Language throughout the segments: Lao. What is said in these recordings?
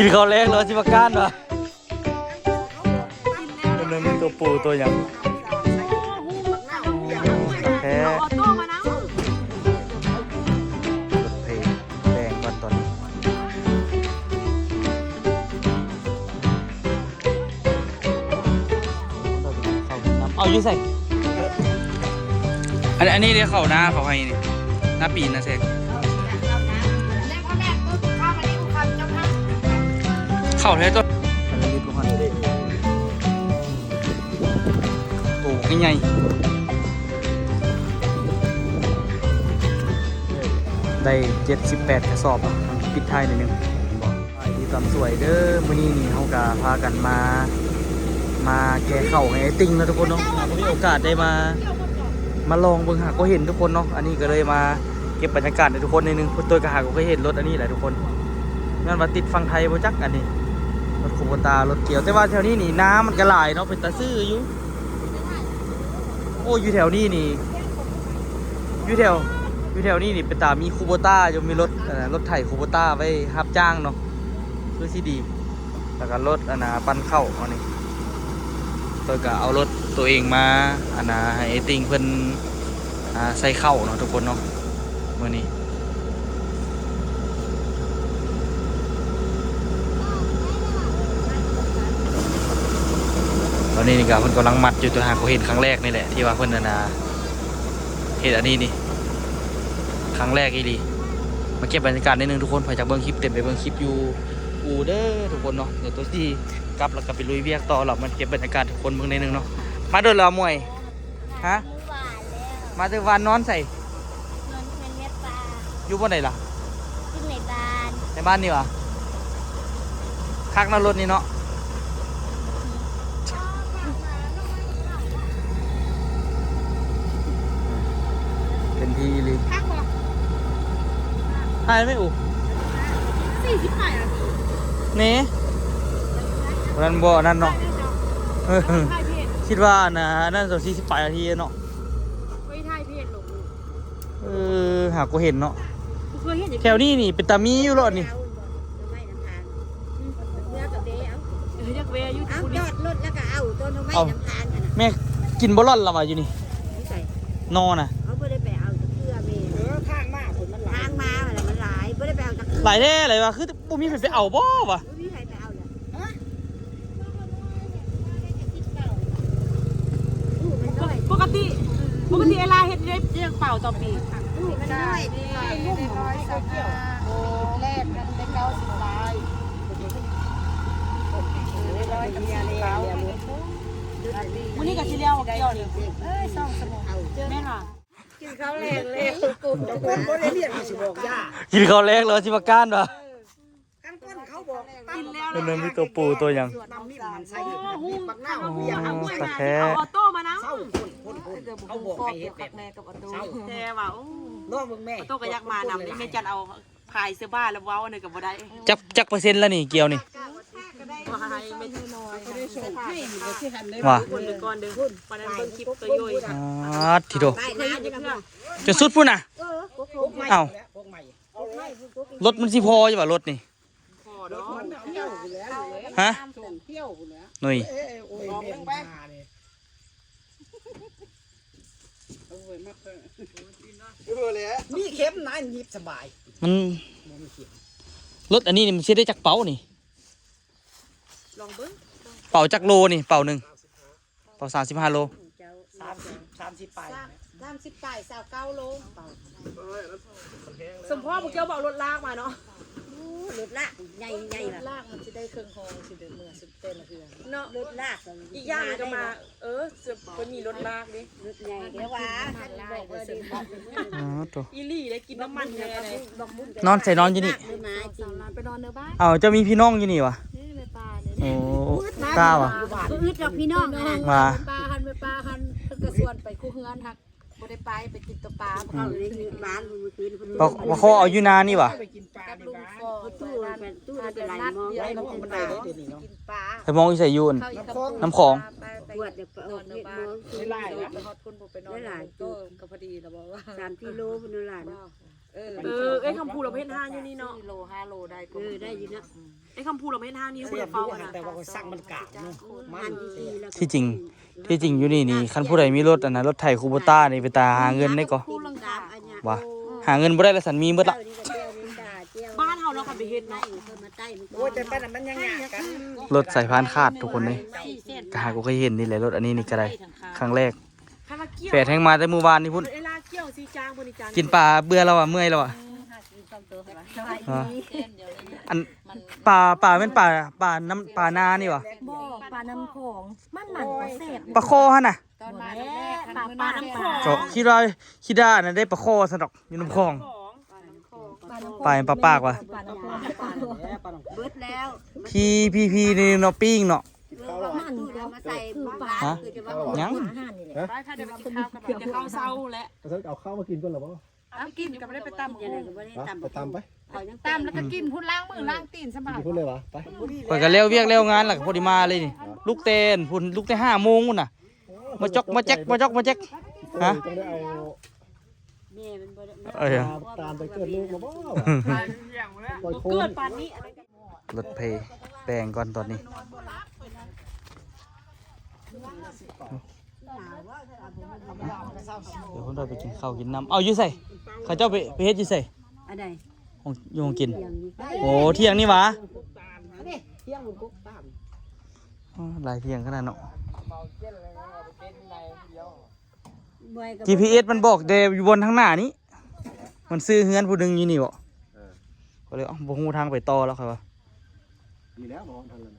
ກິນເຂົ້າແລງແລ້ວຊິມາການວະ ເປັນໜຶ່ງມີຕົວປູຕົວຫຍັງແທ້. ເອົາອອໂຕ້ມານຳ ເປີດເພງແດງກ່ອນຕອນນີ້. ເອົາຢູ່ໃສ? ອັນ ອັນນີ້ເດ້ ເຂົ້ານາ ເຂົ້າໄຮ່ນີ້ ນາປີນນາແຊກ ເຂົ້າແທ້ຕົວະ ໂຕໃຫຍ່ ໄດ້ເຈັດສິບແປດກະສອບ ປິດທ້າຍໜ້ອຍໜຶ່ງ. ສະບາຍດີຕອນສວຍເດີ ມື້ນີ້ນີ້ເຮົາກະພາກັນມາ ມາແກ່ເຂົ້າໃຫ້ໄອ້ຕິ່ງເນາະທຸກຄົນເນາະ. ເຮົາກະມີໂອກາດໄດ້ມາ ມາລອງເບິ່ງ ຫາກໍເຫັນທຸກຄົນເນາະ. ອັນນີ້ກະເລີຍມາເກັບບັນຍາກາດໃຫ້ທຸກຄົນໜ້ອຍໜຶ່ງ ເພິ່ນໂຕຍກະຫາກໍເຄີຍເຫັນລົດອັນນີ້ແຫຼະທຸກຄົນ ແມ່ນວ່າຕິດຝັ່ງໄທບໍ່ຈັກ. ອັນນີ້ລົດຄູໂບຕາ ລົດກ່ຽວ ແຕ່ວ່າແຖວນີ້ນີ້ນາມັນກະຫຼາຍເນາະ ເປັນຕາຊື້ຢູ່. ໂອ້ ຢູ່ແຖວນີ້ນີ້ ຢູ່ແຖວ ຢູ່ແຖວນີ້ນີ້ເປັນຕາມີຄູໂບຕາຢູ່ ມີລົດ ເອີ ລົດໄຖຄູໂບຕາໄວ້ຮັບຈ້າງເນາະ ຄືຊິດີ. ແລ້ວກະລົດອັນນ່າປັ່ນເຂົ້າອັນນີ້ ເພິ່ນກະເອົາລົດໂຕເອງມາ ອັນນ່າ ໃຫ້ໄອ້ຕິ່ງເພິ່ນ ອ່າ ໃສ່ເຂົ້າເນາະທຸກຄົນເນາະ ມື້ນີ້. ຕອນນີ້ນີ້ກະເພິ່ນກຳລັງມັດຢູ່ ໂຕຍຫາກໍເຫັນຄັ້ງແລກນີ້ແຫຼະ ທີ່ວ່າເພິ່ນອັນນ່າ ເຮັດອັນນີ້ນີ້ ຄັ້ງແລກອີ່ຫຼີ. ມາເກັບບັນຍາກາດໜ້ອຍໜຶ່ງທຸກຄົນ ໃຜຢາກເບິ່ງຄລິບເຕັມໄປເບິ່ງຄລິບຢູ່ອູ່ເດີທຸກຄົນເນາະ. ດຽວໂຕຍຊິກັບແລ້ວກະໄປລຸຍວຽກຕໍ່ ແລ້ວມາເກັບບັນຍາກາດໃຫ້ທຸກຄົນເບິ່ງໜ້ອຍໜຶ່ງເນາະ. ມາດົນແລ້ວ ມວຍ ຮະ? ມາແຕ່ວານ ນອນໃສ? ນອນເຮືອນແມ່ປ້າ. ຢູ່ບ່ອນໃດລະ? ຢູ່ໃນບ້ານ. ໃນບ້ານນີ້ຫວາ? ຄັກເນາະ ລົດນີ້ເນາະ ເປັນທີ່ອີ່ຫຼີ. ຖ່າຍໄດ້ບໍ່? ສີ່ສິບປາຍນາທີ ເນ ນັ້ນບໍ່ ອັນນັ້ນເນາະ. ຄິດວ່າອັນນັ້ນ ອັນນັ້ນ ສີ່ສິບປາຍນາທີເນາະ. ເອີ ຫາກໍເຫັນເນາະ ບໍ່ເຄີຍເຫັນ. ແຖວນີ້ນີ້ເປັນຕາມີຢູ່ເນາະນີ້. ເອົາໜໍ່ໄມ້ນຳທາງ ເມືອກະແວ່ເອົາ. ເອີ ຢາກແວ່ຢູ່. ເອົາ ຈອດລົດແລ້ວກະເອົາໂຕໜໍ່ໄມ້ນຳທາງຫັ້ນນະ. ແມ່ກິນບໍ່ຫຼອດລະວ່າຢູ່ນີ້ ຢູ່ໃສ? ໜໍ່ນະ ເຮົາບໍ່ໄດ້ໄປເອົາຈັກເທື່ອແມ່. ເອີ ທາງມາພຸ້ນມັນຫຼາຍ ທາງມາຫັ້ນລະມັນຫຼາຍ ບໍ່ໄດ້ໄປເອົາຈັກເທື່ອ. ຫຼາຍແທ້ຫຼາຍວ່າ ຄືບໍ່ມີໃຜໄປເອົາບໍ່ວະ? ບໍ່ມີໃຜໄປເອົາລະ. ປົກກະຕິ ປົກກະຕິເວລາເຮັດໄດ້ຈັກເປົາຕໍ່ປີ? ລູກມັນນ້ອຍເດ້. ໂອ້ ແລກໄດ້ເກົ້າສິບປາຍ. ມື້ນີ້ກະຊິແລ້ວ ເອົາກ່ຽວນີ້ ເອີຍ ສອງຊົ່ວໂມງ ແມ່ນຫວາ? ກິນເຂົ້າແລງແລ້ວ ຄົນບໍ່ໄດ້ຮຽນຊິບອກຢາ ກິນເຂົ້າແລງແລ້ວຊິມາການຫວາ? ຄັນຄົນເຂົາບອກ ກິນແລ້ວ ເພິ່ນມີຕົວປູຕົວຫຍັງ ນ້ຳມີມັນໃສ່ ບັກນາວ ໂອ້ ເບີຍ ເອົາ ຕາແຄ ເອົາອອໂຕ້ມານຳ. ເຊົາ ຄົນ ຄົນ ຄົນ ເຂົາບອກໃຫ້ເຮັດແບບ ແຕ່ວ່າ ໂອ້ ລອງເບິ່ງແມ່ ອອໂຕ້ກະຢາກມານຳເດ້. ແມ່ຈັນເອົາພາຍເສື້ອຜ້າແລ້ວເວົ້າອັນນີ້ກະບໍ່ໄດ້. ຈັກ ຈັກເປີເຊັນລະນີ້ ກ່ຽວນີ້? ວ່າ ຄົນກ່ອນເດີ ປານນັ້ນເບິ່ງຄລິບໂຕໂຍຍ. ອາ ທິໂທ ຈົນສຸດພຸ້ນນະ. ເອົ້າ ລົດມັນຊິພໍຢູ່ຫວາ ລົດນີ້? ຮະ? ນຸ້ຍ ມີເຂັມນະ ຫຍິບສະບາຍ. ມັນ ລົດອັນນີ້ນີ້ມັນຊິໄດ້ຈັກເປົານີ້? ລອງເບິ່ງ ເປົາຈັກໂລນີ້ ເປົາໜຶ່ງ? ເປົາສາມສິບຫ້າໂລ ເຈົ້າ ສາມສິບ ສາມສິບປາຍ ສາມສິບປາຍ ຊາວເກົ້າໂລ ເປົາ. ສົມພໍ້ບໍ່ກ່ຽວ ບໍ່ເອົາລົດລາກມາເນາະ. ໂອ້ ລົດລາກໃຫຍ່ໆ ລົດລາກມັນຊິໄດ້ເຄິ່ງຫໍ່ ຊິໄດ້ເມືອສຸດແຕ່ລະເທື່ອເນາະ. ລົດລາກ ອີກຢ່າງມັນກະມາ ເອີ ເພິ່ນມີລົດລາກເດ້ ລົດໃຫຍ່. ດຽວວ່າ ຄັນບອກວ່າ ອໍ ໂຕ ອີ່ຫຼີ ໄດ້ກິນນ້ຳມັນແທ້ເດ້. ນອນໃສ? ນອນຢູ່ນີ້ ເອົາ ເຈົ້າມີພີ່ນ້ອງຢູ່ນີ້ຫວາ? ໂອ້ ຕາຫວາ ບໍ່ອຶດດອກພີ່ນ້ອງຫັ້ນນະ. ວ່າ ປາຫັ້ນ ແມ່ປາຫັ້ນ ເພິ່ນກະຊວນໄປຄູ່ເຮືອນຫັ້ນ ບໍ່ໄດ້ໄປ ໄປກິນແຕ່ປາ. ເຂົາຢູ່ໃນບ້ານມື້ຄືນ ບໍ່ ບໍ່ຂໍເອົາຢູ່ນານີ້ຫວາ? ກັບລຸງຟອນ ຕູ້ ຕູ້ໄປໄຫຼມອງ ໄປມອງຢູ່ໃສ? ຢູ່ ນ້ຳຂອງ ໄປຮອດພຸ້ນບໍ່ໄປນອນ ກະພໍດີລະບໍ່ວ່າ ສາມກິໂລພຸ້ນຫຼາຍ. ເອີ ເອີ ເອື້ອຍຄຳພ ຜູ້ລາວເຮັດຮ້ານຢູ່ນີ້ເນາະ ສີ່ໂລ ຫ້າໂລ ໄດ້ ເອີ ໄດ້ຢູ່ເນາະ ໄອ້ຄຳພູລາວເຮັດຮ້ານຢູ່ ເພື່ອເຝົ້າຫັ້ນນະ ແຕ່ວ່າກໍສັກມັນກາດເນາະ ມັນ ທີ່ຈິງ ທີ່ຈິງຢູ່ນີ້ນີ້ ຄັນຜູ້ໃດມີລົດອັນນັ້ນ ລົດໄຖຄູໂບຕ້ານີ້ ເປັນຕາຫາເງິນໄດ້ກໍ ວ່າ ຫາເງິນບໍ່ໄດ້ລະ ສັນມີໝົດລະ ບ້ານເຮົາເນາະ ຄັນໄປເຮັດເນາະ ໂອ້ຍ ແຕ່ປານນັ້ນມັນຍັງຍາກກັນ ລົດສາຍພານຂາດທຸກຄົນເດ້ ກໍຫາກໍເຄີຍເຫັນນີ້ແຫຼະ ລົດອັນນີ້ນີ້ກໍໄດ້ ຄັ້ງແລກ ແປດແຮງມາແຕ່ມື້ວານນີ້ພຸ້ນ ກິນປາເບື່ອແລ້ວອະ ເມື່ອຍແລ້ວອະ ອັນ ປາ ປາແມ່ນປາ ປານ້ຳ ປານານີ້ຫວາ ບໍ່ ປານ້ຳຂອງ ມັນ ມັນບໍ່ແຊບ ປາຄໍຫັ້ນນະ ຕອນມາແລກ ປາ ປານ້ຳຂອງ ກໍຄິດວ່າ ຄິດວ່າອັນນັ້ນເດ້ ປາຄໍຊັ້ນດອກ ຢູ່ນ້ຳຂອງ ປາ ປາປາກຫວາ ເບິດແລ້ວ ພີ ພີ ພີ ນີ້ເນາະ ປີ້ງເນາະ ມັນກໍ ຄືປາ ຮະ ຄືຈະວ່າ ຍັງ ອາຫານນີ້ແຫຼະ ໄປ ຖ້າໄດ້ໄປກິນຂ້າວກັບ ເອົາເຂົ້າມາກິນກ່ອນລະບໍ່? ເອົາກິນກໍບໍ່ໄດ້ໄປຕຳ ໄປຕຳໄປ ຕຳແລ້ວກໍກິນພຸ້ນ ລ້າງມືລ້າງຕີນສະບາຍ ກິນພຸ້ນເລີຍຫວາ ໄປ ຂ້ອຍກໍແລ້ວວຽກແລ້ວງານແລ້ວກໍພໍດີມາເລີຍນີ້ ລຸກແຕ່ພຸ້ນ ລຸກແຕ່ຫ້າໂມງພຸ້ນນະ ມາຈອກມາແຈກ ມາຈອກມາແຈກ ຮະ ຕ້ອງໄດ້ເອົາ ແມ່ມັນບໍ່ໄດ້ ເອີ ຕາມໄປເກີດລູກມາບໍ່ ເກີດປານນີ້ ລົດໄປແປງກ່ອນຕອນນີ້ ດຽວເພິ່ນໄດ້ໄປກິນເຂົ້າກິນນ້ຳ ເອົາຢູ່ໃສ ເຂົາເຈົ້າໄປ ໄປເຮັດຢູ່ໃສ ອັນໃດ ຫ້ອງ ຢູ່ຫ້ອງກິນ ຖຽງນີ້ ໂອ້ ຖຽງນີ້ຫວາ ຖຽງມັນກົກຕາມ ອໍ ຫຼາຍຖຽງຂະໜາດເນາະ ຈີພີເອສມັນບອກແຕ່ຢູ່ບ່ອນທາງໜ້ານີ້ ມັນຊື້ເຮືອນຜູ້ໜຶ່ງຢູ່ນີ້ບໍ ເອີ ກໍເລີຍ ເອົ້າ ບໍ່ຮູ້ທາງໄປຕໍ່ແລ້ວຂ້ອຍວ່າ ດີແລ້ວບໍ່ທັນແລ້ວ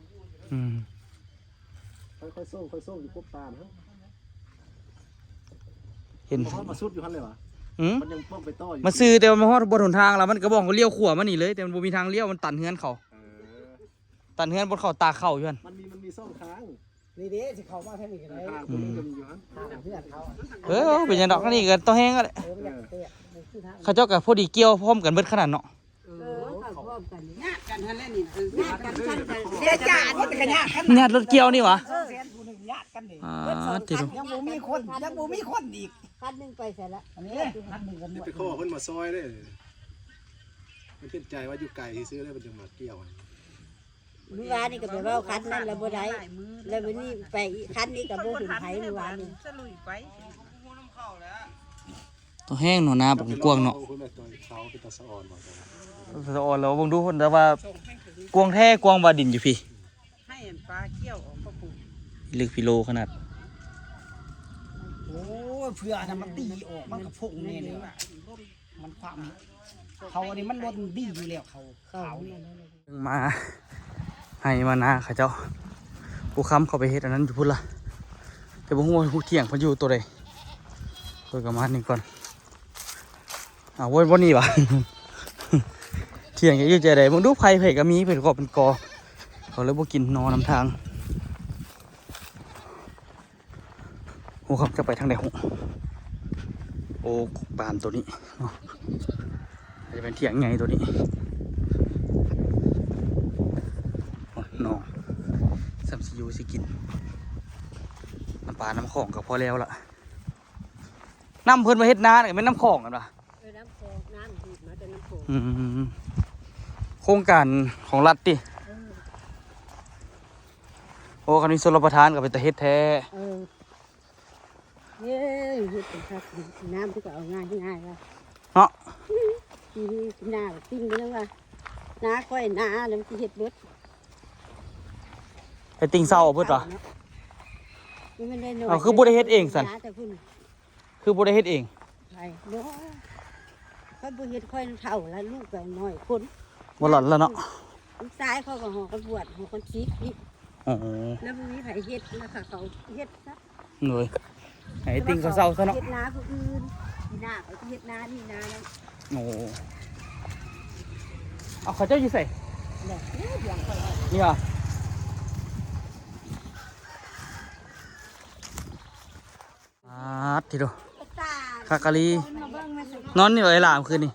ອືມ ຄ່ອຍໆສົ່ງ ຄ່ອຍສົ່ງຢູ່ກົບຕານຫັ້ນ ເຫັນ ບໍ່ຮອດມາສຸດຢູ່ຫັ້ນເລີຍຫວາ ອືມ ມັນຍັງປ້ອງໄປຕໍ່ຢູ່ ມັນຊື້ແຕ່ວ່າມາຮອດບ່ອນຫົນທາງແລ້ວ ມັນກໍບອກວ່າລ້ຽວຂວາມານີ້ເລີຍ ແຕ່ມັນບໍ່ມີທາງລ້ຽວ ມັນຕັນເຮືອນເຂົາ ເອີ ຕັນເຮືອນບ່ອນເຂົາຕາກເຂົ້າຢູ່ຫັ້ນ ມັນມີ ມັນມີຊ່ອງທາງ ນີ້ເດ້ ຊິເຂົ້າມາທາງນີ້ກໍໄດ້ ທາງຄົນນີ້ກໍມີຢູ່ຫັ້ນ ທາງເຮືອນເຂົາ ເອີ ເປັນຫຍັງດອກ ອັນນີ້ກໍຕໍ່ແຮງຫັ້ນແຫຼະ ເອີ ມັນຢາກແຕກ ມັນຄືທາງ ເຂົາເຈົ້າກໍພໍດີກ່ຽວພ້ອມກັນເບິດຂະໜາດເນາະ ເອີ ເຂົາພ້ອມກັນ ຍາດກັນຫັ້ນແຫຼະນີ້ ຍາດກັນຊັ້ນ ແຕ່ຈາອັນນີ້ກໍຍາດກັນ ຍາດລົດກ່ຽວນີ້ຫວາ ເອີ ແສນຜູ້ໜຶ່ງຍາດກັນນີ້ ອ່າ ເບິດສອງຄັນ ຍັງບໍ່ມີຄົນ ຍັງບໍ່ມີຄົນອີກ ຄັນໜຶ່ງໄປໃສລະ ອັນນີ້ຄັນໜຶ່ງກັນ ໄປຂໍເພິ່ນມາຊ່ອຍເດ້ ມັນເປັນໃຈວ່າຢູ່ໄກຊື່ໆ ແລ້ວມັນຈັ່ງມາກ່ຽວ ມື້ວານນີ້ກໍໄປເວົ້າຄັນນັ້ນລະບໍ່ໄດ້ ແລ້ວມື້ນີ້ໄປອີກຄັນນີ້ກໍບໍ່ເຫັນໃຜມື້ວານນີ້ ສະລຸຍໄປ ຕ້ອງແຮງເນາະ ນາບັກກວ້າງເນາະ ເຂົາເປັນຕາສະອອນບໍ່ ສະອອນແລ້ວເບິ່ງດູພຸ້ນ ແຕ່ວ່າກວ້າງແທ້ ກວ້າງວ່າດິນຢູ່ພີ້ ໃຫ້ອັນປາກ່ຽວອອກກໍປູກ ລຶກພິໂລຂະໜາດ ໂອ້ຍ ເພື່ອນຳມັນຕີອອກ ມັນກໍພົງແນ່ເລີຍ ມັນຄວາມ ເຂົານີ້ມັນບໍ່ດີຢູ່ແລ້ວ ເຂົາ ເຂົານີ້ ມາໄຮ່ມານາເຂົາເຈົ້າ ຜູ້ຄຳເຂົາໄປເຮັດອັນນັ້ນຢູ່ພຸ້ນລະ ແຕ່ບໍ່ຮູ້ວ່າຜູ້ຖຽງເພິ່ນຢູ່ໂຕໃດ ເພິ່ນກໍມານີ້ກ່ອນ ອ້າວ ບໍ່ ບໍ່ນີ້ຫວາ ຖຽງຢູ່ໃຈໃດ ເບິ່ງດູໄຜ່ໃຜກໍມີ ເພິ່ນກໍເປັນກໍ ເຂົາເລີຍບໍ່ກິນໜໍ່ນຳທາງ. ໂອ້ ເຂົາຈະໄປທາງໃດຮູ້ ໂອ້ ກົກຕານໂຕນີ້ເນາະ ອາດຈະເປັນຖຽງໃຫຍ່ໂຕນີ້ ໂອ້ ນ້ອງ ສ່ຳຊິຢູ່ຊິກິນ ນ້ຳປານ້ຳຂອງກໍພໍແລ້ວລະ ນ້ຳເພິ່ນມາເຮັດນານີ້ແມ່ນນ້ຳຂອງຫັ້ນຫວາ ເອີ ນ້ຳຂອງ ນ້ຳດີດມາແຕ່ນ້ຳຂອງ ອືມ ໂຄງການຂອງລັດຕິ ເອີ ໂອ້ ຄັນມີຊົນລະປະທານກໍເປັນຕາເຮັດແທ້ ເອີ ເອີ ເຮັດເປັນຄັກ ນ້ຳເພິ່ນກໍເອົາງ່າຍໆວ່າ ເນາະ ປີນີ້ໜ້າຕິ່ງເບິ່ງວ່າ ໜ້າຂ້ອຍໜ້າແລ້ວມັນຊິເຮັດເບິດ ໄປຕິ່ງເສົາເບິດຫວາ ມັນໄດ້ໜ້ອຍ ເອົາ ຄືບໍ່ໄດ້ເຮັດເອງຊັ້ນ ໜ້າແຕ່ພຸ້ນ ຄືບໍ່ໄດ້ເຮັດເອງ ໃຜ ບໍ່ ຂ້ອຍບໍ່ເຮັດ ຂ້ອຍເຖົ້າແລ້ວ ລູກກໍໜ້ອຍຄົນ ບໍ່ຫຼອນແລ້ວເນາະ ລູກຊາຍຂ້ອຍກໍຫໍກັນບວດ ຫໍກັນສິກອີກ ອໍ ແລ້ວບໍ່ມີໃຜເຮັດ ແລ້ວເຂົາເຮັດຊະ ໂດຍ ໃຫ້ຕິ່ງເຂົາເຊົາຊະເນາະ ເຮັດນາຜູ້ອື່ນ ປີໜ້າຂ້ອຍຊິເຮັດນານີ້ນານັ້ນ ໂອ້ ເອົາ ເຂົາເຈົ້າຢູ່ໃສ ນີ້ຫວາ? ອາດ ຕິໂດ ຄັກອີ່ຫຼີ ນອນນີ້ບໍ່ ໄອ້ຫຼາມຄືນນີ້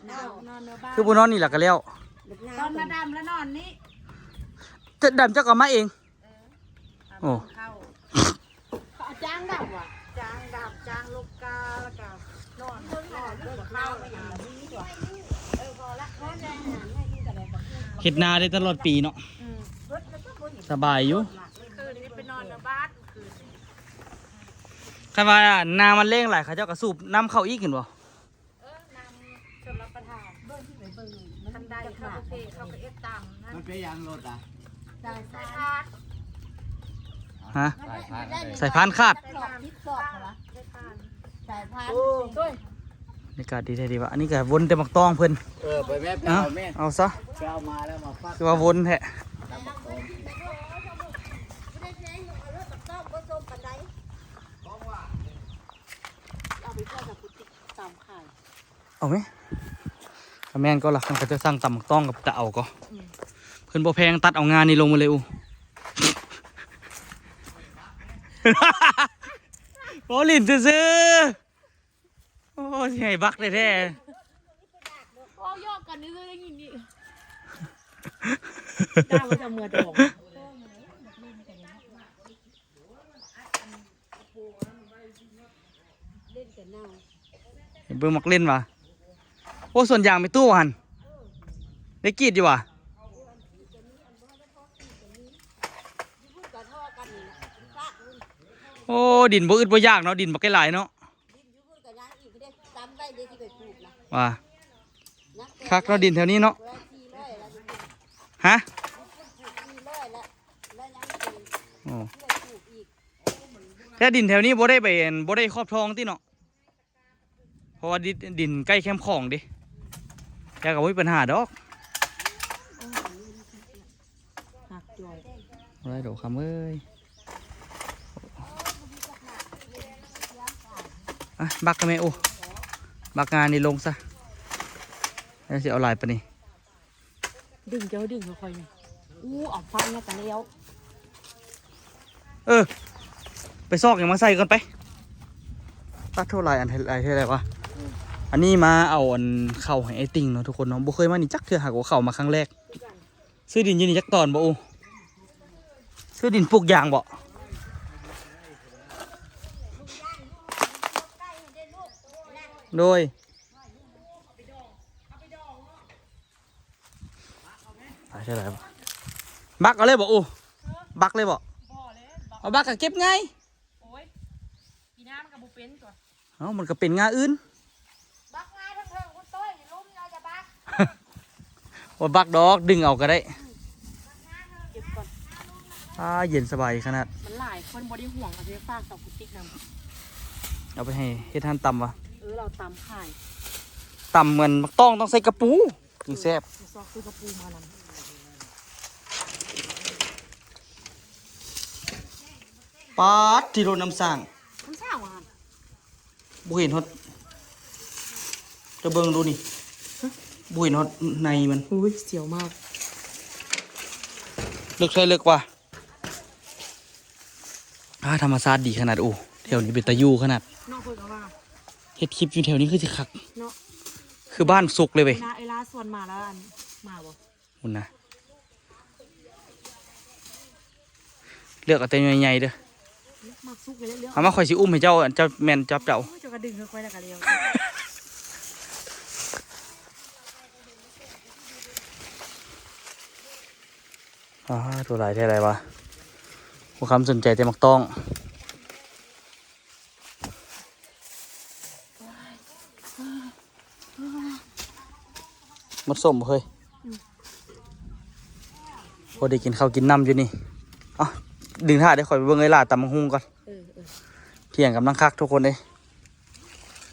ຄືບໍ່ນອນນີ້ລະກະແລ້ວ ຕອນມາດຳລະນອນນີ້ ດຳເຈົ້າກໍມາເອງ ໂອ້ ຈ້າງດຳຫວາ ຈ້າງດຳ ຈ້າງລູກກາ ແລ້ວກໍນອນ ນອນເບິ່ງເຂົາ ເອີ ພໍລະ ນອນ ເຮັດນາໄດ້ຕະຫຼອດປີເນາະ. ອືມ ສະບາຍຢູ່. ຄືນນີ້ໄປນອນນະບ້ານຄືນນີ້. ຄັນວ່ານາມັນແລ້ງຫຼາຍ ເຂົາເຈົ້າກໍສູບນ້ຳເຂົ້າອີກ ເຫັນບໍ່? ເອີ ນ້ຳຊົນລະປະທານ. ເບິ່ງທີ່ໄປເບິ່ງ ຄັນໃດເຂົາໂອເຄ ເຂົາກໍເຮັດຕາມນັ້ນ. ມັນເປັນຫຍັງລົດອະ? ສາຍ ສາຍພານ. ຮະ? ສາຍພານ ສາຍພານຂາດ. ສາຍພານ ສາຍພານ. ໂອ້ຍ ບັນຍາກາດດີແທ້ດີວ່າ. ອັນນີ້ກໍວົນແຕ່ໝາກຕອງເພິ່ນ. ເອີ ໄປແມ່ ໄປເອົາແມ່ ເອົາຊະ ໄປເອົາມາແລ້ວມາປັກ. ຄືວ່າວົນແທ້. ເອົາໄປເພື່ອຈະປຸດຕິດຕາມຂາຍ. ເອົາແມ ກະແມ່ນກໍລະ ຄັນເຂົາເຈົ້າສັ່ງຕຳໝາກຕ້ອງກໍໄປຕາເອົາກໍ. ອືມ ເພິ່ນບໍ່ແພງ ຕັດເອົາງານີ້ລົງມາເລີຍ. ອູ້ ເວົ້າຫຼິ້ນຊື່ໆ. ໂອ້ ຊິໃຫ້ບັກແທ້ໆ. ເວົ້າຢອກກັນຊື່ໆ ໄດ້ຍິນນີ້. ໄດ້ວ່າຈະເມືອດອງ. ເບິ່ງໝາກເລັ່ນວ່າ. ໂອ້ ສວນຢາງແມ່ຕູ້ຫັ້ນ ໄດ້ກຣີດຢູ່ຫວາ? ໂອ້ ດິນບໍ່ອຶດບໍ່ຢາກເນາະ ດິນບັກຫຼາຍເນາະ. ວ່າ ຄັກເນາະ ດິນແຖວນີ້ເນາະ. ຮະ? ໂອ້ ແຕ່ດິນແຖວນີ້ບໍ່ໄດ້ໄປ ບໍ່ໄດ້ຂອບທອງຕິເນາະ. ເພາະວ່າດິນ ດິນໃກ້ແຄມຂອງເດ້. ແຕ່ກໍບໍ່ມີປັນຫາດອກ. ຮັກຈ້ອຍ ບໍ່ໄດ້ດອກຄຳເອີຍ. ອ່ະ ບັກກະແມ່. ໂອ້ ບັກງານີ້ລົງຊະ. ແລ້ວຊິເອົາຫຼາຍປານນີ້. ດຶງ ເຈົ້າດຶງຄ່ອຍໆນີ້. ອູ້ ເອົາຟັນມາກະແລ້ວ. ເອີ ໄປຊອກຫຍັງມາໃສ່ກ່ອນໄປ. ປາດໂທ້ ຫຼາຍອັນ ຫຼາຍເທື່ອແລ້ວວະ. ອັນນີ້ມາເອົາອັນເຂົ້າໃຫ້ໄອ້ຕິ່ງເນາະທຸກຄົນເນາະ. ບໍ່ເຄີຍມານີ້ຈັກເທື່ອ ຫາກວ່າເຂົ້າມາຄັ້ງແລກ. ຊື້ດິນຢູ່ນີ້ຈັກຕອນບໍ່? ໂອ້ ຊື້ດິນປູກຢາງບໍ່? ໂດຍ. ໄປເທົ່າໃດວະ? ບັກເອົາເລີຍບໍ່? ໂອ້ ບັກເລີຍບໍ່? ບໍ່ເລີຍ ບັກ ເອົາບັກກໍເກັບງ່າຍ. ໂອ້ຍ ປີໜ້າມັນກໍບໍ່ເປັນຕົວະ. ເອົ້າ ມັນກໍເປັນງ່າອື່ນ. ບັກງ່າເທິງໆ ພຸ້ນໂຕ້ຍ ລຸ່ມເນາະ ຈະບັກ. ບໍ່ບັກດອກ ດຶງເອົາກໍໄດ້. ເກັບກ່ອນ. ອ່າ ເຢັນສະບາຍຂະໜາດ. ມັນຫຼາຍ ຄົນບໍ່ໄດ້ຫວງ ເອົາໄປຝາກເຂົາ ກຸຕິກນຳ. ເອົາໄປໃຫ້ເຮັດຮ້ານຕຳວະ? ເອີ ລາວຕຳຂາຍ. ຕຳເໝືອນໝາກຕ້ອງ ຕ້ອງໃສ່ກະປູ. ຈຶ່ງແຊບ. ຊອກຊື້ກະປູມານຳ. ປາດ ທີ່ລົດນ້ຳສ້າງ. ນ້ຳສ້າງວ່າ? ບໍ່ເຫັນຮອດ ຈະເບິ່ງດູນີ້. ຮະ? ບໍ່ເຫັນຮອດໃນມັນ. ໂອ້ຍ ສຽວມາກ. ເລິກໃສເລິກວ່າ. ອ່າ ທຳມະຊາດດີຂະໜາດ. ໂອ້ ແຖວນີ້ເປັນຕາຢູ່ຂະໜາດ. ເນາະ ເພິ່ນກໍວ່າ ເຮັດຄລິບຢູ່ແຖວນີ້ຄືຊິຄັກເນາະ. ຄືບ້ານສຸກເລີຍເວີຍ. ເວລາເວລາຊວນມາແລ້ວ ອັນ ມາບໍ່? ພຸ້ນນະ ເລືອກເອົາແຕ່ໃຫຍ່ໆເດີ. ມັກສຸກເລີຍເລືອກ. ເອົາມາ ຂ້ອຍຊິອຸ້ມໃຫ້ເຈົ້າ ອັນ ເຈົ້າແມ່ນຈັບເຈົ້າ. ໂອ້ຍ ເຈົ້າກໍດຶງໃຫ້ຂ້ອຍແລ້ວກໍແລ້ວ. ອ່າ ໂຕຫຼາຍແທ້ຫຼາຍວະ. ບໍ່ຄຳສົນໃຈແຕ່ໝາກຕ້ອງ. ມັນສົ້ມບໍ່ເຮີ້ຍ? ອືມ ພໍໄດ້ກິນເຂົ້າກິນນ້ຳຢູ່ນີ້. ເອົ້າ ດຶງຖ້າເດີ ຂ້ອຍໄປເບິ່ງເອື້ອຍຫຼ້າຕຳບັກຫຸ່ງກ່ອນ. ເອີ ເອີ ທ່ຽງກຳລັງຄັກທຸກຄົນເດ້.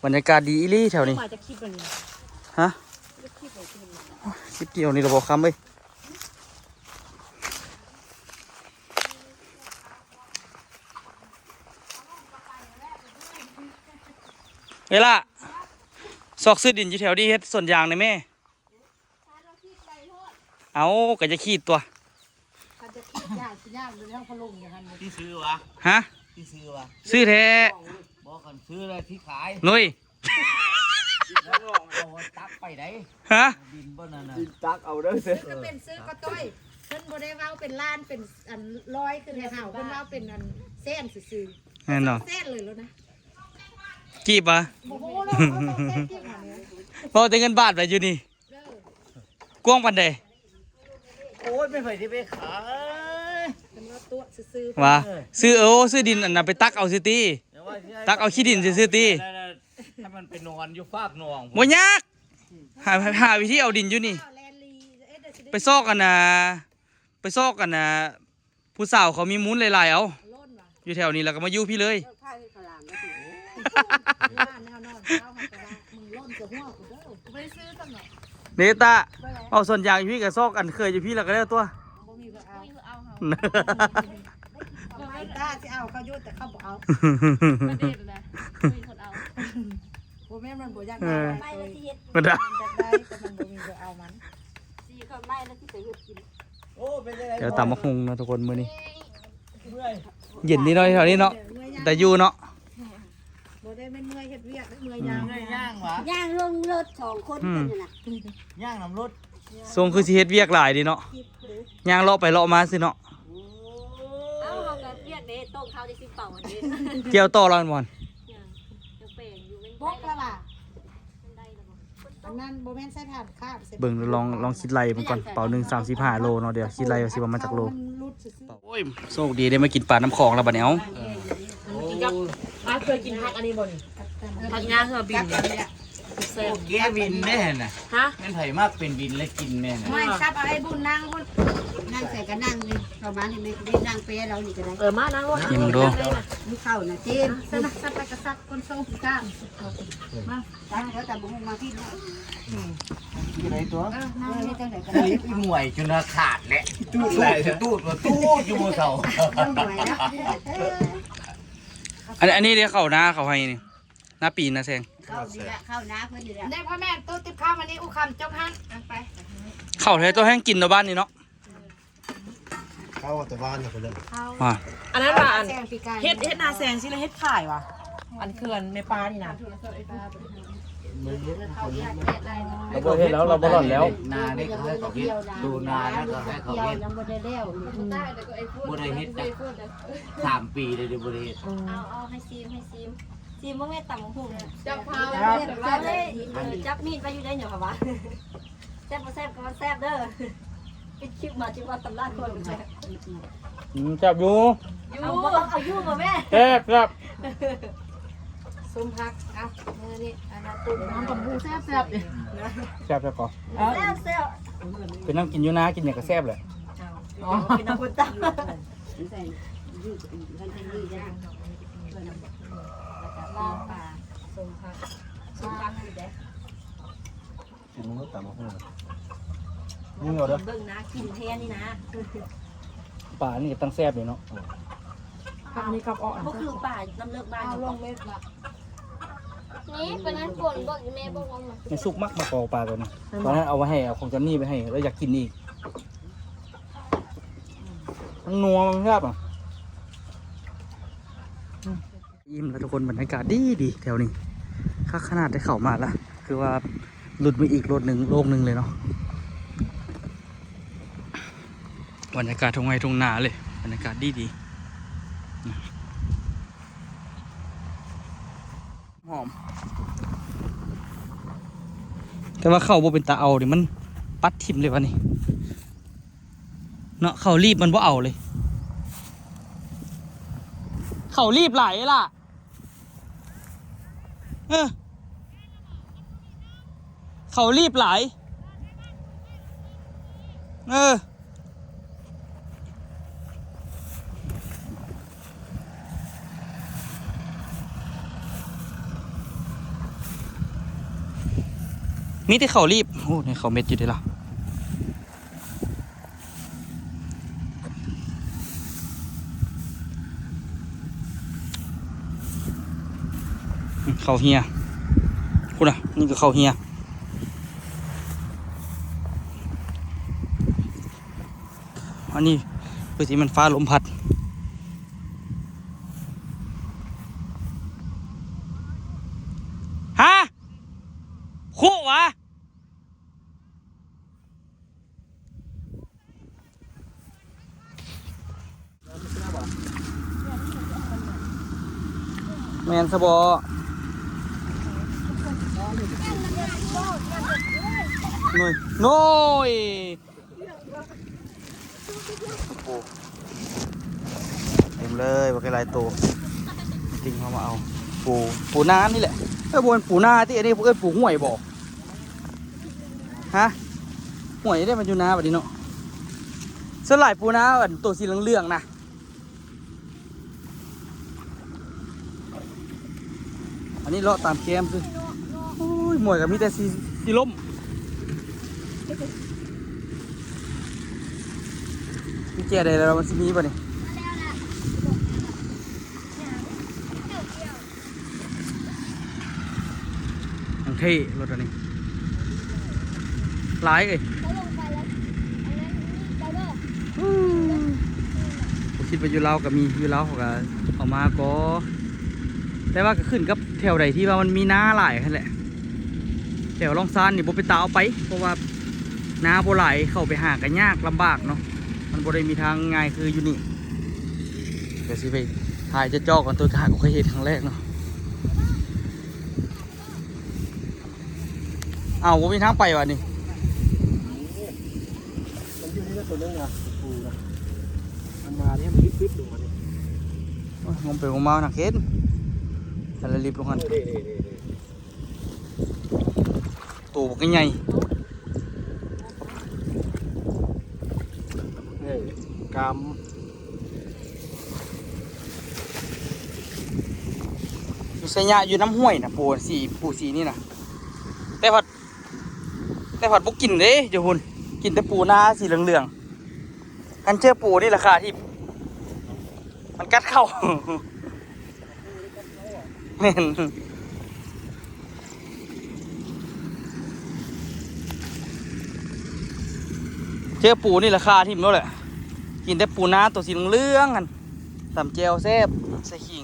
ບັນຍາກາດດີອີ່ຫຼີແຖວນີ້. ມາຈາກຄລິບອັນນີ້. ຮະ? ຈາກຄລິບອັນນີ້. ໂອ້ຍ ຄລິບດຽວນີ້ລະບໍ່ຄຳເອີຍ. ເວລາ ຊອກຊື້ດິນຢູ່ແຖວນີ້ເຮັດສວນຢາງໄດ້ແມ່. ເອົ້າ ກໍຈະຂີດຕົວະ. ຄັນຈະຂີດຢາກຊິຍາກຢູ່ໃນຫ້ອງພະໂລ້ງຢູ່ຫັ້ນ. ທີ່ຊື້ວະ? ຮະ? ທີ່ຊື້ວະ? ຊື້ແທ້. ບໍ່ ຄັນຊື້ແລ້ວທີ່ຂາຍ. ໂນ້ຍ ແລ້ວເອົາຕັກໄປໄດ໋. ຮະ? ດິນບໍ່ນັ້ນນະ ດິນຕັກເອົາເດີ. ຊື້ກໍເປັນຊື້ກໍຕ້ອຍ. ເພິ່ນບໍ່ໄດ້ເວົ້າເປັນລ້ານເປັນອັນຮ້ອຍຄືໃຫ້ເຮົາ ເພິ່ນເວົ້າເປັນອັນແສນຊື່ໆ. ແມ່ນເນາະ ແສນເລີຍແລ້ວນະ. ກີບຫວາ? ບໍ່ຮູ້ເລີຍ ເວົ້າແຕ່ເງິນບາດໄວ້ຢູ່ນີ້. ເອີ ກວ້າງປານໃດ? ໂອ້ຍ ແມ່ນໃຜຊິໄປຂາຍ ເພິ່ນວ່າຕົວະຊື່ໆ ວ່າ ເອີ ຊື້ ເອີ ຊື້ດິນອັນນັ້ນໄປຕັກເອົາຊື່ຕິ ແຕ່ວ່າຊິໃຫ້ ຕັກເອົາຂີ້ດິນຊື່ໆຕິ ໃຫ້ມັນໄປນອນຢູ່ຟາກໜອງ ບໍ່ຍາກ ຫາ ຫາວິທີເອົາດິນຢູ່ນີ້ ແລ່ນລີ້ ເອີ ໄປຊອກອັນນ່າ ໄປຊອກອັນນ່າ ຜູ້ສາວເຂົາມີມູນຫຼາຍໆ ເອົາ ຢູ່ແຖວນີ້ ແລ້ວກໍມາຢູ່ພີ້ເລີຍ ເລີກຂາຍເຮັດຂ້າວຫຼາມແລ້ວຕິ ເນຕາ ເວົ້າສວນຢາງຢູ່ພີ້ກໍຊອກອັນເຄີຍຢູ່ພີ້ ແລ້ວກໍແລ້ວຕົວະ ບໍ່ມີຜູ້ເອົາ ບໍ່ມີຜູ້ເອົາເຮົາ ເນຕາຊິເອົາເຂົາຢູ່ ແຕ່ເຂົາບໍ່ເອົາ ມັນເດັດນະ ບໍ່ມີຄົນເອົາ ບໍ່ແມ່ນມັນບໍ່ຢາກໄດ້ ເອີ ມັນຢາກໄດ້ ມັນຢາກໄດ້ ແຕ່ມັນບໍ່ມີຜູ້ເອົາມັນ ຊິເຂົ້າໄມ້ແລ້ວຊິໄປເຮັດກິນ ໂອ້ ເປັນຈັ່ງໃດ ດຽວຕຳບັກຫຸ່ງເນາະທຸກຄົນ ມື້ນີ້ ເມື່ອຍ ເຢັນດີເນາະ ແຖວນີ້ເນາະ ໄດ້ຢູ່ເນາະ ບໍ່ໄດ້ແມ່ນເມື່ອຍເຮັດວຽກເດ້ ເມື່ອຍຍ່າງ ເມື່ອຍຍ່າງຫວາ ຍ່າງລົງລົດສອງຄົນ ອືມ ເພິ່ນຫັ້ນນະ ຍ່າງນຳລົດ ຊົງຄືຊິເຮັດວຽກຫຼາຍເດເນາະ ຍ່າງເລາະໄປເລາະມາຊື່ເນາະ ເອົ້າ ເຮົາກໍວຽກເດ້ ໂຕ້ງເຂົ້າໄດ້ສິບເປົາອັນນີ້ ກ່ຽວຕໍ່ແລ້ວແມ່ນບໍ່ ຍັງ ຍັງແປງຢູ່ ແມ່ນບໍ່ລະວ່າ ອັນນັ້ນບໍ່ແມ່ນໃສ່ຖ່ານຄາບ ເບິ່ງລອງ ລອງຄິດໄລ່ເບິ່ງກ່ອນ ເປົາໜຶ່ງສາມສິບຫ້າໂລເນາະ ດຽວຄິດໄລ່ວ່າຊິປະມານຈັກໂລ ໂອ້ຍ ໂຊກດີໄດ້ມາກິນປານ້ຳຂອງແລ້ວບັດນີ້ ເອົ້າ ກິນກັບ ອ້າຍເຄີຍກິນຜັກອັນນີ້ບໍ່ນີ້ ຜັກຫຍ້າເຮືອບິນ ແຊບ ແກ່ວິນເດ້ຫັ້ນນະ ຮະ ແມ່ນໃຜມັກເປັນວິນແລ້ວກິນແມ່ນນະ ໄມ່ ສັບເອົາໄອ້ບຸນນາງພຸ້ນ ນັ່ງໃສ່ກໍນັ່ງນີ້ ເຂົ້າມານີ້ແມ່ນນັ່ງແປເຮົານີ້ກໍໄດ້ ເອີ ມານັ່ງໂລດ ກິນເບິ່ງດູ ມີເຂົ້ານະ ເຈມ ສັບ ສັບໄປກໍສັບ ຄົນຊົງຄືກັນ ມາ ອັນ ອັນນີ້ເດ້ ເຂົ້ານາເຂົາໃຫ້ນີ້ ນາປີນາແຊງ ເຂົ້ານີ້ແຫຼະ ເຂົ້ານາເພິ່ນນີ້ແຫຼະ ໄດ້ພໍ່ແມ່ຕູ້ຕິບເຂົ້າມານີ້ ອຸຄຳຈົກຫັ້ນ ເອົາໄປ ເຂົ້າແທ້ຕົວແຮງກິນເນາະ ບ້ານນີ້ເນາະ. ເຂົ້າແຕ່ບ້ານນະເພິ່ນ ມາ ອັນນັ້ນວ່າອັນ ແຊງປີກາຍ ເຮັດ ເຮັດນາແຊງຊີ້ລະເຮັດຂາຍຫວາ ອັນເຂື່ອນແມ່ປານີ້ນະ ລາວບໍ່ເຮັດແລ້ວ ລາວບໍ່ຫຼອນແລ້ວ ນານີ້ກໍໃຫ້ເຂົາເຮັດ ດູນານັ້ນກໍໃຫ້ເຂົາເຮັດ ຍັງບໍ່ໄດ້ແລ້ວ ບໍ່ໄດ້ເຮັດຈັກສາມປີເລີຍ ບໍ່ໄດ້ເຮັດ ເອົາ ເອົາ ໃຫ້ຊີມ ໃຫ້ຊີມ ຊີມເບິ່ງແດ່ ຕຳບັກຫຸ່ງ ຈັບພາ ຈັບມີດໄວ້ຢູ່ໃດ ຫຍັງຫວາ ແຊບບໍ່ແຊບກໍວ່າແຊບເດີ ປິດຄລິບມາຊິວ່າຕຳລາຄົນແຊບ ອືມ ແຊບຢູ່ ຢູ່ ເອົາ ເອົາຢູ່ບໍ່ແມ່ ແຊບ ແຊບ ສົ້ມຜັກ ເອົາ ມື້ນີ້ອັນນັ້ນ ນ້ຳຕຳຫຸ່ງແຊບໆ ແຊບ ແຊບ ແຊບ ເອີ ເປັນນຳກິນຢູ່ນາ ກິນຫຍັງກໍແຊບແຫຼະ ເອົາ ກິນນຳຄົນຕຳ ລາບປາ ສົ້ມຜັກ ສົ້ມຜັກ ກິນມື້ຕຳບັກຫຸ່ງ ຍິງເອົາເດີ ເບິ່ງໜ້າກິນແທ້ນີ້ນະ ປານີ້ກໍຕັ້ງແຊບເດເນາະ ຜັກນີ້ກັບເອາະ ບໍ່ຄືປານ້ຳເລິກບ້ານ ເອົາລົງເມັດລະ ນີ້ປານັ້ນຝົນບໍ່ ອີແມ່ບໍ່ວ່າ ແມ່ສຸກມັກມາເກາະປາຕົວນີ້ ຕອນນັ້ນເອົາໄວ້ໃຫ້ ເອົາຂອງຈອນນີ້ໄປໃຫ້ ແລ້ວຢາກກິນອີກ ມັນນົວ ມັນແຊບອະ ອີ່ມແລ້ວທຸກຄົນ ບັນຍາກາດດີໆ ແຖວນີ້ ຄັກຂະໜາດໄດ້ເຂົ້າມາລະ ຄືວ່າຫຼຸດມາອີກໂລກໜຶ່ງ ໂລກໜຶ່ງເລີຍເນາະ ບັນຍາກາດທົ່ງໄຮ່ທົ່ງນາເລີຍ ບັນຍາກາດດີໆ ຫອມ ແຕ່ວ່າເຂົ້າບໍ່ເປັນຕາເອົານີ້ ມັນປັດຖິ້ມເລີຍວະນີ້ ເນາະ ເຂົ້າລີບມັນບໍ່ເອົາເລີຍ ເຂົ້າລີບຫຼາຍເດ້ລະ ເອີ ເຂົ້າລີບຫຼາຍ ເອີ ມີແຕ່ເຂົ້າລີບ ໂອ້ ໃນເຂົ້າເມັດຢູ່ເດ້ລະ ເຂົ້າເຮຍ ພຸ້ນນະ ນີ້ກໍເຂົ້າເຮຍ ອັນນີ້ຄືຊິແມ່ນຟ້າລົມພັດ ຮະ ຄຸຫວາ? ແມ່ນຊະບໍ? ໂນ້ຍ ໂນ້ຍ. โอ้โห เต็มเลย บักหลายโต ติงเขามาเอา ปู ปูนานี่แหละ เอ้ย บ่แม่นปูนาติ อันนี้เอิ้นปูห้วยบ่ ฮะ ห้วยเด้ มันอยู่นาบัดนี้เนาะ ส่วนหลายปูนา อันโตสีเหลืองๆ นะ อันนี้เลาะตามแคมซื่อ โอ้ย หมวยก็มีแต่สิ สิล้ม มีแจใดแล้วมันสิมีบ่นี่ โอเค รถอันนี้ ຫຼາຍເອີຍ ບໍ່ຄິດວ່າຢູ່ລາວກໍມີ ຢູ່ລາວເຂົາກໍເອົາມາກໍ ແຕ່ວ່າກໍຂຶ້ນກັບແຖວໃດທີ່ວ່າມັນມີນາຫຼາຍຫັ້ນແຫຼະ ແຖວລ່ອງຊານນີ້ບໍ່ເປັນຕາເອົາໄປ ເພາະວ່ານາບໍ່ຫຼາຍ ເຂົ້າໄປຫາກໍຍາກລຳບາກເນາະ ມັນບໍ່ໄດ້ມີທາງງ່າຍຄືຢູ່ນີ້ ດຽວຊິໄປຖ່າຍຈອກໆ ກັນ ໂຕທາງກໍເຄີຍເຮັດຄັ້ງແລກເນາະ. ເອົ້າ ບໍ່ມີທາງໄປຫວານີ້ ມັນຢູ່ນີ້ນະ ໂຕໜຶ່ງນະ ປູນະ ມັນມານີ້ ມັນລິບໆ ລົງມານີ້ ໂອ້ຍ ງມໄປງມມາໜັກເຫັນ ແຕ່ລະລິບລົງຫັ້ນ ໂຕບັກໃຫຍ່ ເອີ ກາມ ຢູ່ໄຊຍະ ຢູ່ນຳຫ້ວຍນະ ປູສີ ປູສີນີ້ນະ ແຕ່ພັດ ແຕ່ພັດບໍ່ກິນເດ້ ຢູ່ພຸ້ນ ກິນແຕ່ປູນາສີເຫຼືອງໆ ຄັນເຈີປູນີ້ລາຄາທີ່ ມັນກັດເຂົ້າ ແມ່ນ ເຈີປູນີ້ລາຄາຖິ້ມໂລດແຫຼະ ກິນແຕ່ປູນາໂຕສີເຫຼືອງໆຫັ້ນ ຕຳແຈ່ວແຊບ ໃສ່ຂີງ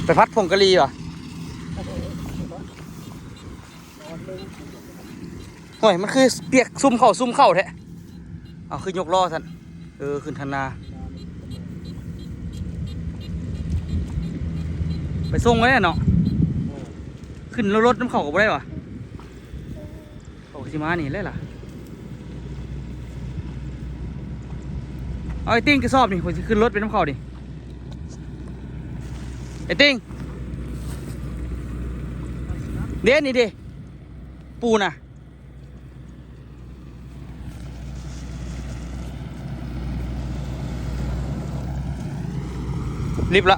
ໄປຜັດຜົງກະຫຼີຫວາ? ໂອ້ຍ ມັນຄືປຽກຊຸ່ມເຂົ້າຊຸ່ມເຂົ້າແທ້ ເອົາ ຄືຍົກລໍ້ຊັ້ນ ເອີ ຂຶ້ນທັນນາ ໄປສົ່ງໄວ້ເນາະ ຂຶ້ນລົດນຳເຂົາກໍບໍ່ໄດ້ຫວາ? ເຂົາກໍຊິມານີ້ແຫຼະລະ ເອົາ ໄອ້ຕິ່ງ ກະສອບນີ້ ຂ້ອຍຊິຂຶ້ນລົດໄປນຳເຂົານີ້ ໄອ້ຕິ່ງ ເດ້ ນີ້ເດ້ ປູນະ ລິບລະ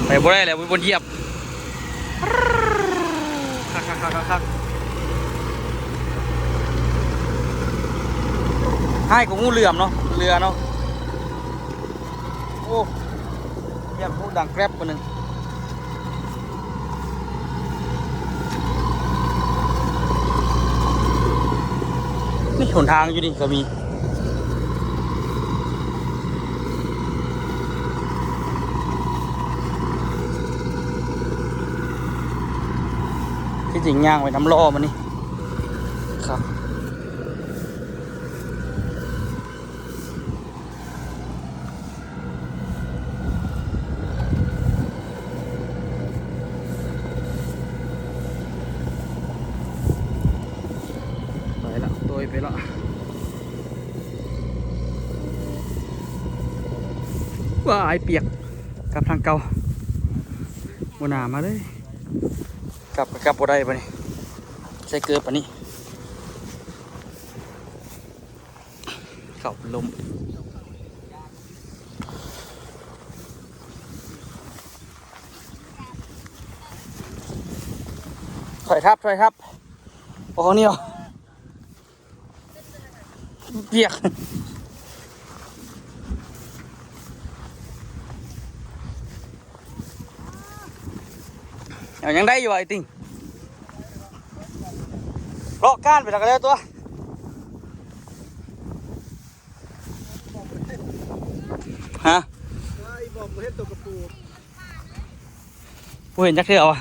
ໄປບໍ່ໄດ້ແລ້ວ ບໍ່ມີບ່ອນຢຽບ ຄັກໆໆໆ ຮ້າຍກວ່າງູເຫຼືອມເນາະ ເຫຼືອເນາະ ໂອ້ ຢ້ານຮູ້ດັງແກຣັບມື້ໜຶ່ງ ນີ້ຫົນທາງຢູ່ນີ້ກໍມີ ທີ່ຈິງຍ່າງໄປນຳລໍ້ມັນນີ້ ຄັກ. ໄປລະ ໂຕຍໄປລະ ວ້າຍ ປຽກ ກັບທາງເກົ່າ ບໍ່ໜ້າມາເລີຍ ກັບກໍກັບບໍ່ໄດ້ບາດນີ້ ໃສ່ເກີບບາດນີ້. ເຂົ້າລົມ ຖອຍທັບ ຖອຍທັບ ໂອ້ ເໜຽວ ປຽກ. ເອົາ ຍັງໄດ້ຢູ່ບໍ່ ໄອ້ຕິ່ງ? ເລາະກ້ານໄປແລ້ວກໍແລ້ວຕົວະ ຮະ? ບໍ່ເຫັນຈັກເທື່ອຫວາ?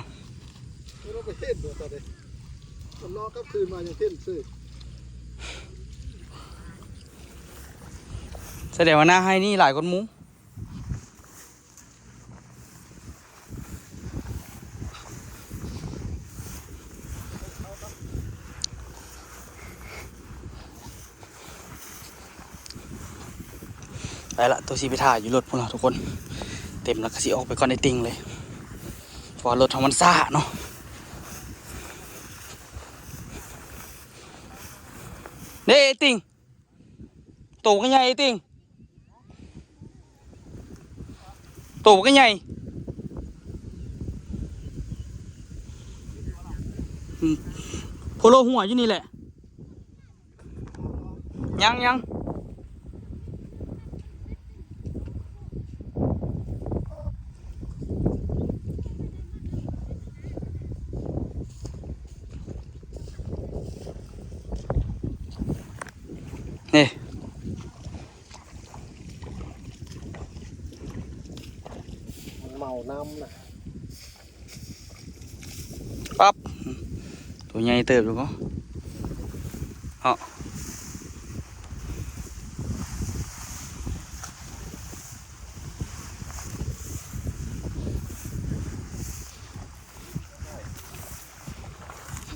ເລາະກັບຄືນມາຍັງເຫັນຊື່. ສະແດງວ່າໜ້າໄຮ່ນີ້ຫຼາຍກວ່າໝູ່. ໄປລະ ໂຕຊິໄປຖ້າຢູ່ລົດພຸ້ນລະທຸກຄົນ. ເຕັມລະກະຊິອອກໄປກ່ອນໄອ້ຕິ່ງເລີຍ ເພາະວ່າລົດເຮົາມັນຊ້າເນາະ. ເດ້ ໄອ້ຕິ່ງ. ໂຕບັກໃຫຍ່ຕິ່ງ ໂຕບັກໃຫຍ່. ອືມ ໂພໂລຫົວຢູ່ນີ້ແຫຼະ. ຍັງ ຍັງ. ນີ້ ມັນເມົານ້ຳນະ. ປັບ ໂຕໃຫຍ່ເຕີບຢູ່ບໍ່ເນາະ.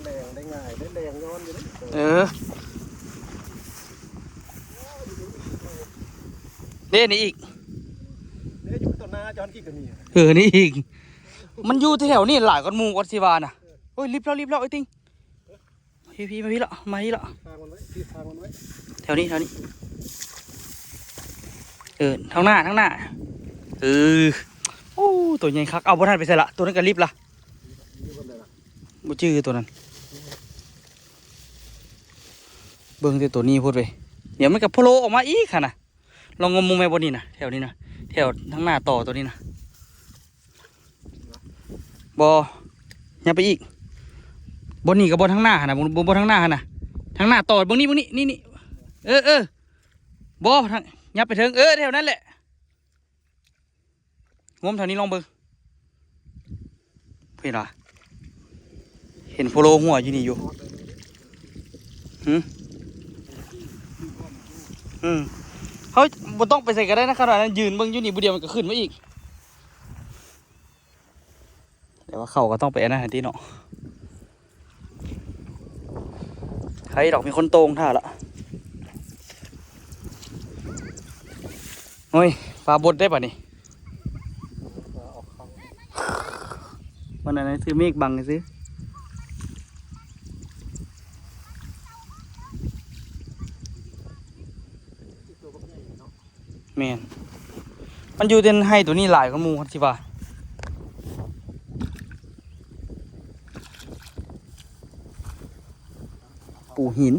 ແລ່ນໄດ້ງ່າຍເດ້ ແລ່ນຍ້ອນຢູ່ເດ້. ເອີ ເດ້ ນີ້ອີກ ເດ້ ຢູ່ຕໍ່ໜ້າຈອນກີ້ກະມີ. ເອີ ນີ້ອີກ ມັນຢູ່ແຖວນີ້ຫຼາຍກວ່າໝູ່ກ່ອນຊິວ່ານະ. ໂອ້ຍ ລິບແລ້ວ ລິບແລ້ວ ໄອ້ຕິ່ງ. ມາພີ້ ມາພີ້ລະ ມາພີ້ລະ. ທາງມັນໄວ້ ທາງມັນໄວ້ ແຖວນີ້ ແຖວນີ້. ເອີ ທາງໜ້າ ທາງໜ້າ. ເອີ ໂອ້ ໂຕໃຫຍ່ຄັກ. ເອົາ ບໍ່ທັນໄປໃສລະ ໂຕນັ້ນກະລິບລະ. ບໍ່ຈື່ໂຕນັ້ນ. ເບິ່ງແຕ່ໂຕນີ້ພຸ້ນເວີຍ. ດຽວມັນກະໂພໂລອອກມາອີກຫັ້ນນະ. ລອງງົມເບິ່ງແມ່ ບ່ອນນີ້ນະ ແຖວນີ້ນະ ແຖວທາງໜ້າຕໍ່ໂຕນີ້ນະ. ບໍ່ ຍັບໄປອີກ. ບ່ອນນີ້ກະບ່ອນທາງໜ້າຫັ້ນນະ ບໍ່ ທາງໜ້າຫັ້ນນະ ທາງໜ້າຕໍ່ເບິ່ງນີ້ ເບິ່ງນີ້ ນີ້ ນີ້. ເອີ ເອີ ບໍ່ ທາງ ຍັບໄປເທິງ ເອີ ແຖວນັ້ນແຫຼະ. ງົມແຖວນີ້ລອງເບິ່ງ. ເຫັນຫວາ? ເຫັນໂພໂລຫົວຢູ່ນີ້ຢູ່. ຫື? ອືມ ເຮົາບໍ່ຕ້ອງໄປໃສກະໄດ້ນະ ຄັນວ່ານັ້ນ ຢືນເບິ່ງຢູ່ນີ້ ບາດດຽວມັນກະຂຶ້ນມາອີກ. ແຕ່ວ່າເຂົາກະຕ້ອງໄປອັນນັ້ນຫັ້ນຕິເນາະ. ໃຜດອກ ມີຄົນໂຕ່ງຖ້າລະ. ໂອ້ຍ ຟ້າບົດໄດ້ບາດນີ້. ມັນອັນນັ້ນຊື່ ເມກບັງຊື່. ແມ່ນ ມັນຢູ່ແຕ່ໃນໄຮ່ໂຕນີ້ຫຼາຍກວ່າໝູ່ ຄັນຊິວ່າ. ປູຫີນ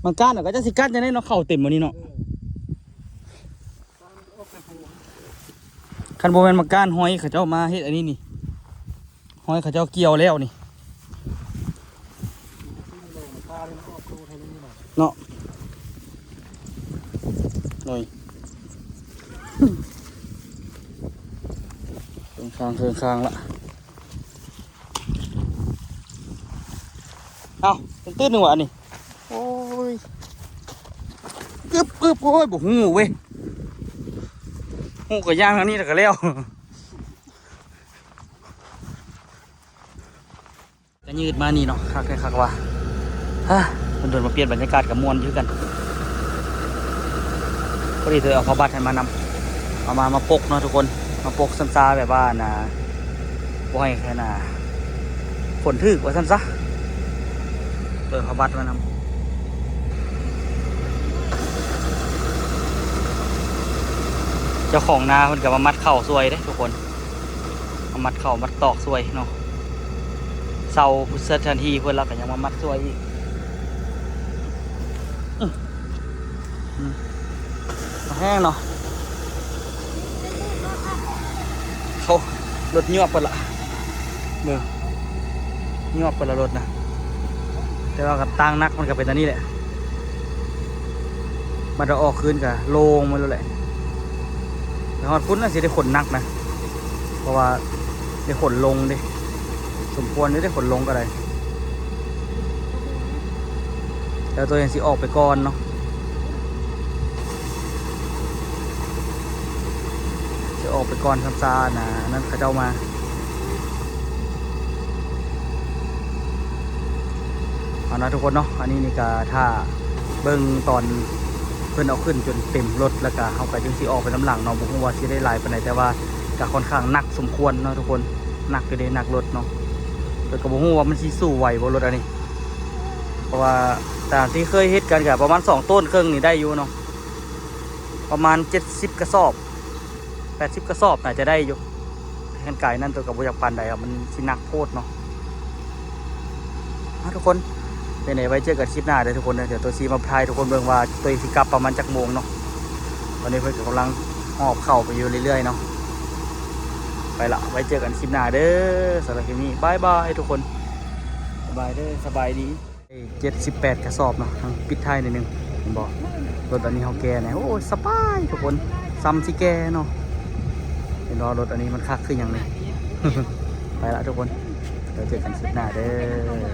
ມັນກ້ານ ກະຈັກຊິກັດຈັ່ງໃດເນາະ ເຂົ້າເຕັມອັນນີ້ເນາະ. ຄັນບໍ່ແມ່ນໝາກກ້ານ ຫ້ອຍເຂົາເຈົ້າມາເຮັດອັນນີ້ນີ້ ຫ້ອຍເຂົາເຈົ້າກ່ຽວແລ້ວນີ້ເນາະ. ໂອ້ຍ ເຄິ່ງຄາງ ເຄິ່ງຄາງລະ. ເອົ້າ ຕື່ນໆ ໜຶ່ງຫວານີ້. ໂອ້ຍ ອຶບ ອຶບ ໂອ້ຍ ບໍ່ຮູ້ເວີຍ ຮູ້ກະຍ່າງທາງນີ້ລະກະແລ້ວ. ກະຍືດມານີ້ເນາະ ຄັກແທ້ຄັກວ່າ. ຮະ ດົນໆ ມາປ່ຽນບັນຍາກາດກະມ່ວນຢູ່ຄືກັນ. ພໍດີເທີເອົາຜ້າບັດຫັ້ນມານຳ ເອົາມາ ມາປົກເນາະທຸກຄົນ ມາປົກຊັ້ນຊາ ແບບວ່າ ອັນນ່າ ບໍ່ໃຫ້ ອັນນ່າ ຝົນຖືກວ່າຊັ້ນຊະ. ເອີ ຜ້າບັດມານຳ. ເຈົ້າຂອງນາເພິ່ນກະມາມັດເຂົ້າຊ່ວຍເດ້ທຸກຄົນ ມາມັດເຂົ້າມັດຕອກຊ່ວຍເນາະ. ເຊົ່າສະຖານທີ່ເພິ່ນ ລະກະຍັງມາມັດຊ່ວຍອີກ. ອື ອື ແຮງເນາະ. ໂອ້ ລົດຍວບເບິດລະ ເບິ່ງ ຍວບເບິດລະລົດນະ. ແຕ່ວ່າກະຕ່າງໜັກ ມັນກະເປັນອັນນີ້ແຫຼະ ບັດເອົາອອກຄືນກະໂລ່ງໝົດແລ້ວແຫຼະ. ໄປຮອດພຸ້ນນະ ຊິໄດ້ຂົນໜັກນະ ເພາະວ່າໄດ້ຂົນລົງເດ້ ສົມຄວນຢູ່ເດ້ ຂົນລົງກະໄດ້. แล้วตัวเองสิออกไปก่อนเนาะ สิออกไปก่อนซ้ำซานะ อันนั้นเขาเจ้ามา เอานะทุกคนเนาะ อันนี้นี่ก็ถ้าเบิ่งตอนเพิ่นเอาขึ้นจนเต็มรถ แล้วก็เฮาก็จึงสิออกไปนำหลังเนาะ บ่ฮู้ว่าสิได้หลายปานใด แต่ว่าก็ค่อนข้างหนักสมควรเนาะทุกคน หนักอยู่เด้ หนักรถเนาะ แล้วก็บ่ฮู้ว่ามันสิสู้ไหวบ่รถอันนี้ เพราะว่าตามที่เคยเฮ็ดกันก็ประมาณสองโตนครึ่งนี่ได้อยู่เนาะ ประมาณเจ็ดสิบกระสอบ แปดสิบกระสอบน่าจะได้อยู่ คันกายนั่นตัวก็บ่อยากปานใดอะ มันสิหนักโพดเนาะ เอาทุกคน เป็นไงไว้เจอกันคลิปหน้าเด้อทุกคนเด้อ เดี๋ยวตัวสิมาถ่ายทุกคนเบิ่งว่าตัวเองสิกลับประมาณจักโมงเนาะ ตอนนี้เพิ่นก็กำลังหอบเข้าไปอยู่เรื่อยๆเนาะ ไปละ ไว้เจอกันคลิปหน้าเด้อ สำหรับคลิปนี้ บ๊ายบายทุกคน บ๊ายบายเด้อ สบายดี เจ็ดสิบแปดกระสอบเนาะ ทางปิดท้ายนิดนึง เห็นบ่ รถอันนี้เฮาแก่เนี่ย โอ้ย สบายทุกคน ซ้ำสิแก่เนาะ เห็นบ่ รถอันนี้มันคักคือหยังนี่ ไปละทุกคน แล้วเจอกันคลิปหน้าเด้อ